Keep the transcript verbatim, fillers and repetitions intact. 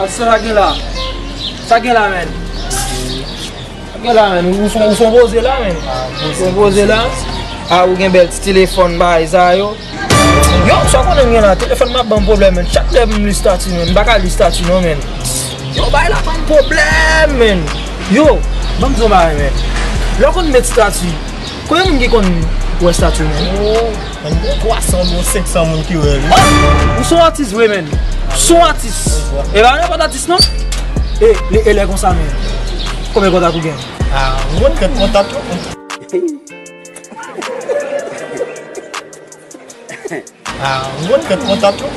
Sa gen la? Sa gen la, menn? Sa gen la, menn? Ou fon, ou fon poze la, menn? Ou fon poze la? A, ou gen bèl ti telefòn bagay sa yo. Yo, sa w konnen m gen la? Telefòn m ap ban m pwoblèm, menn. Chak lè m li estati, menn, m pa ka li estati non, menn. Yo, bagay la ban m pwoblèm, menn. Yo, ban m di w bagay, menn. Lè w konn met estati, konbyen moun ki konn wè estati w, menn? Menn, gen twa san moun, senk san moun ki wè l wi. Ou se yon atis vre, menn. Ou se yon atis. E pa nenpòt atis non. E, e lè konsa, menn, konbyen kontak ou gen? A, mwen trèt kontak yo. A, mwen trèt kontak yo.